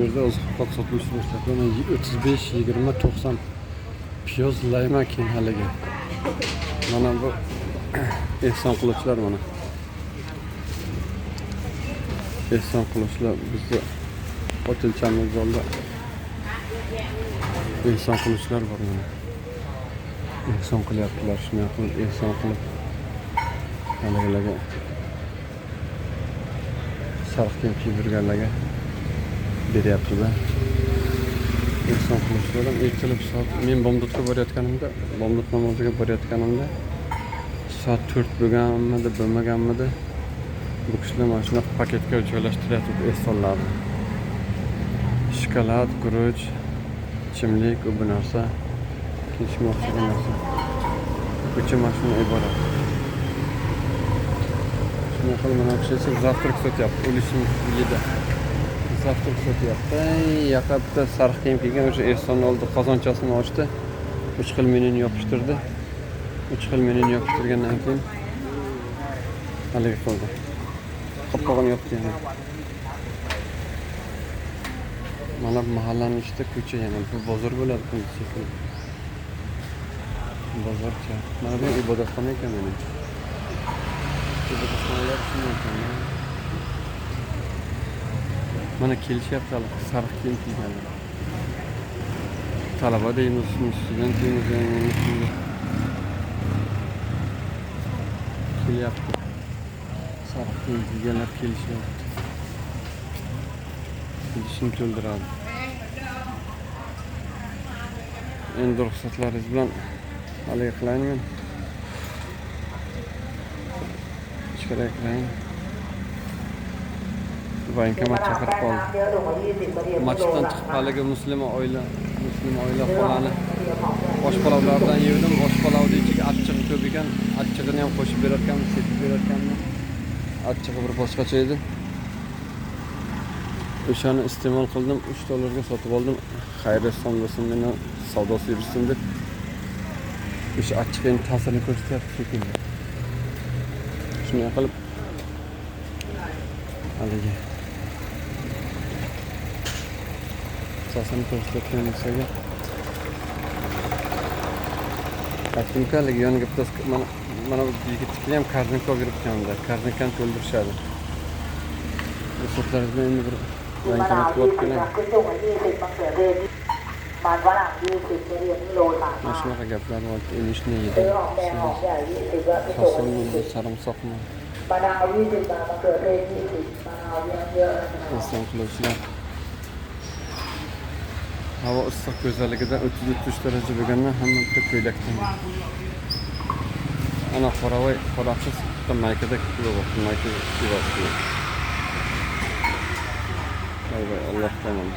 yerda oziq-ovqat sotilishi boshlayapti. Mana 35, 20, 90 piyoz layma keyin haligi. Mana bu ehson qiluvchilar mana. Ehson qiluvchilar bizni otelchamiz oldi. Ehson qiluvchilar bor mana. Ehson qilyaptilar, shunday qilib ehson qilib haligilarga sariq kiyim kiyib yurganlarga beryaptilar. Ehson qiluvchilar ham ertalab soat men bomdodga borayotganimda, bomdod namoziga borayotganimda soat 4 bo'lganmidi, bo'lmaganmidi, bu kishilar mana shunaqa paketga joylashtiryapti ehsonlarni. Shokolad, guruch, ichimlik, u bu narsa, shunga o'xshagan narsa. Ko'cha mana shundan iborat. Shunday qilib mana bu kishi esa завтрак sotyapti, o'lishim yedi. Завтрак sotyapti. Yaqa bitta sariq kiyim kiygan o'sha ehsonni oldi, qozonchasini ochdi. 3 xil menuni yopishtirdi. 3 xil menuni yopishtirgandan keyin haligi qildi. Qopqog'ini yopdi yana. Mana bu mahallaning ichida ko'cha yana bu bozor bo'ladi kunduz shekilli. Bozorcha. Mana bu ibodatxona ekan mana. Ibodatxonalar shunday ekan. Mana kelishyapti hali sariq kiyim kiyganlar. Talaba deymiz, student deymiz, yani kelyapti. Sariq kiyim kiyganlar kelishyapti. Idishini to'ldiradi. Endi ruxsatlaringiz bilan haligi qilayin men. Ichkariga kirayin. Voenkomat chaqirib qoldi. Masjiddan chiqib haligi musulmon oila xolani osh palovlaridan yedim. Osh palovni ichiga achchig'i ko'p ekan. Achchig'ini ham qo'shib berar ekanmi, sepib berar ekanmi? Achchig'i bir boshqacha edi. O'shani iste'mol qildim, 3 dollarga sotib oldim. Xayr ehson bo'lsin, meni savdosi yursin deb. O'sha achchiq endi ta'sirini ko'rsatyapti shekilli. Shunday qilib haligi ta'sirini ko'rsatgan narsaga aytdimki, haligi yoniga bittasi mana bu yigitnikini ham korzinka olib yuribdi, korzinkani to'ldirishadi. Ruxsatlaringiz bilan endi bir voenkomatga borib kelay. Mana shunaqa gaplar bor. Emishni yedim. Fasolmi, sarimsoqmi? Ehson qiluvchilar. Havo issiq go'zalligidan 30-33 daraja bo'lgandan hamma bitta ko'ylakdan. Ana qoravoy, qora qiz bitta maykada kiyib, mayka kiyib. Voy voy, Alloh tomon.